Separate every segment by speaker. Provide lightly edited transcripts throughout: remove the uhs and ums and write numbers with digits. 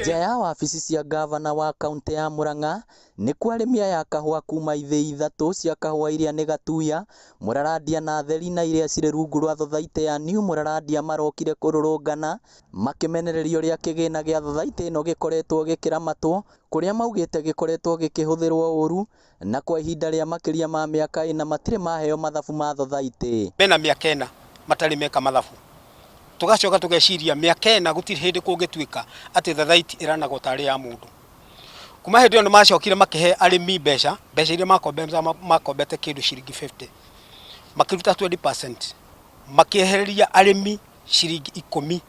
Speaker 1: Nja ya wabici cia ngavana wa kaũntĩ ya Murang'a nĩkuo arĩmi aya a kahũa kuma ithĩi ithatũ cia kahũa iria nĩ Gatuya, Mũrarandia na Theri na iria cirĩ rungu rwa thothaitĩ ya New Mũrarandia marokire kũrũrũngana makĩmenereria ũrĩa kĩgĩna gĩa thothaitĩ ĩno gĩkoretwo gĩkĩramatwo kũrĩa maugĩte gĩkoretwo gĩkĩhũthĩrwo ũru na kwa ihinda rĩa makĩria ma mĩaka 4 matirĩ maheo mathabu ma thothaitĩ.
Speaker 2: Mena mĩaka 4 matarĩ meka mathabu, tugacoka tugeciria mĩaka 4 gũtirĩ hĩndĩ kũngĩtuĩka atĩ thathaiti ĩranagwo tarĩ ya mũndũ. Kuma hĩndĩ ĩyo nĩmacokire makĩhe arĩmi mbeca, mbeca iria makombete kĩndũ ciringi 50, makĩruta 20%, makĩehereria arĩmi ciringi 10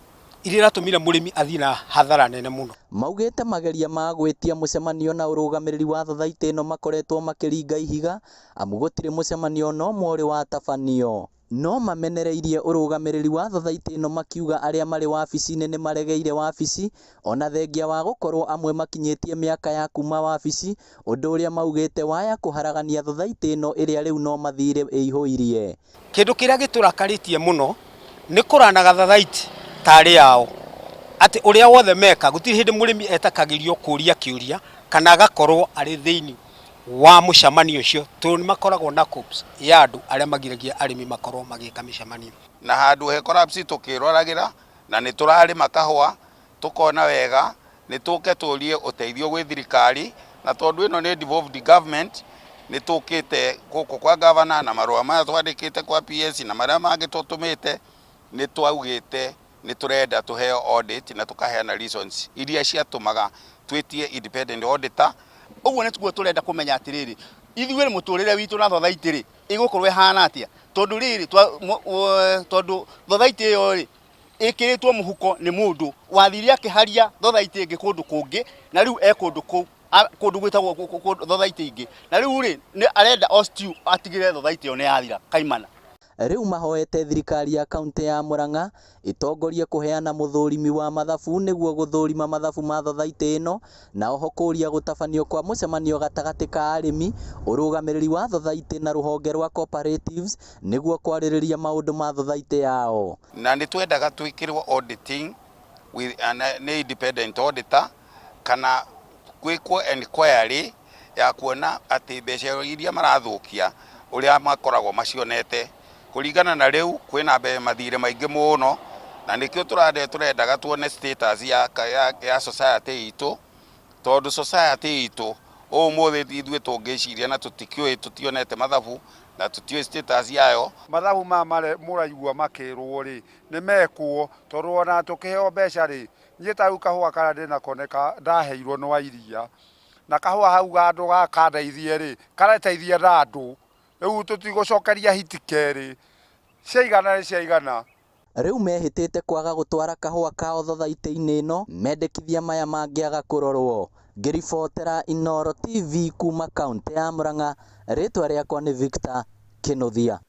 Speaker 2: iria iratũmire mũrĩmi athiĩ na hathara nene mũno.
Speaker 1: Maugĩte mageria ma gwĩtia mũcemanio na ũrũgamĩrĩri wa thothaitĩ ĩno makoretwo makĩringa ihiga amu gũtirĩ mũcemanio ona ũmwe ũrĩ watabanio. No mamenereirie ũrũgamĩrĩri wa thothaitĩ ĩno makiuga arĩa marĩ wabici-inĩ nĩ maregeire wabici ona thengia wa gũkorwo amwe makinyĩtie mĩaka ya kuma wabici, ũndũ ũrĩa maugĩte waya kũharagania thothaitĩ ĩno ĩrĩa rĩu no mathirĩ ĩihũirie.
Speaker 2: Kĩndũ kĩrĩa gĩtũrakarĩtie mũno nĩ kũranaga thathaiti tarĩ yao, atĩ ũrĩa wothe meka gũtirĩ hĩndĩ mũrĩmi etakagĩrio kũria kĩũria kana agakorwo arĩ thĩinĩ wa mũcemanio ũcio, tondũ nĩ makoragwo na corps ya andũ arĩa magiragia arĩmi makorwo magĩka mĩcemanio.
Speaker 3: Na handũ he collapse tũkĩroragĩra na nĩ tũrarĩma kahũa tũkona wega nĩ tũke tũrie ũteithio gwĩ thirikari, na tondũ ĩno nĩ devolved government nĩ tũkĩte gũkũ kwa governor na marũa maya twandĩkĩte kwa PS na marĩa mangĩ tũtũmĩte, nĩ twaugĩte nĩ tũrenda tũheo audit na tũkaheana reasons iria ciatũmaga twĩtie independent auditor.
Speaker 4: Ũguo nĩguo tũrenda kũmenya atĩrĩrĩ, ithuĩ mũtũrĩre witũ na thothaitĩ rĩ ĩgũkorwo ĩhana atĩa, tondũ rĩrĩ tondũ thothaitĩ ĩyo rĩ ĩkĩrĩtwo mũhuko nĩ mũndũ wathire akĩharia thothaitĩ ĩngĩ kũndũ kũngĩ, na rĩu e kũndũ kũu kũndũ gwĩtagwo thothaitĩ ingĩ, na rĩu rĩ nĩ arenda o stew atigĩre thothaitĩ ĩyo nĩ yathira kaimana.
Speaker 1: Rĩu mahoete thirikari ya kaũntĩ ya Murang'a ĩtongorie kũheana mũthũrimi wa mathabu nĩguo gũthũrima mathabu ma thothaitĩ ĩno, na oho kũria gũtabanio kwa mũcemanio gatagatĩ ka arĩmi, ũrũgamĩrĩri wa thothaitĩ na rũhonge rwa cooperatives nĩguo kwarĩrĩria maũndũ ma thothaitĩ yao.
Speaker 3: Na nĩ twendaga twĩkĩrwo auditing with nĩ independent auditor kana gwĩkwo enquiry ya kuona atĩ mbeca iria marathũkia ũrĩa makoragwo macionete kũringana na rĩu kwĩna mathirĩ maingĩ mũno, na nĩkĩo tũrendaga tuone status ya society itũ, tondũ society itũ ũmũthĩ ithuĩ tũngĩciria na tũtikĩũĩ, tũtionete mathabu na tũtiũĩ status yayo.
Speaker 5: Mathabu maya mũraigua makĩrwo rĩ nĩ mekwo, tondũ ona tũkĩheo mbeca rĩ, niĩ ta rĩu kahũa karĩa ndĩnako nĩ ndaheirwo nĩ wa iria, na kahũa hau handũ gakandeithie rĩ karateithia na andũ, rĩu tũtigũcokeria hiti kerĩ, ciaigana nĩ ciaigana.
Speaker 1: Rĩu mehĩtĩte kwaga gũtwara kahũa kao thothaitĩ-inĩ ĩno mendekithia maya mangĩaga kũrorwo. Ngĩribotera Inooro TV kuma kaũntĩ ya Murang'a, rĩtwa rĩakwa nĩ Victor Kĩnuthia.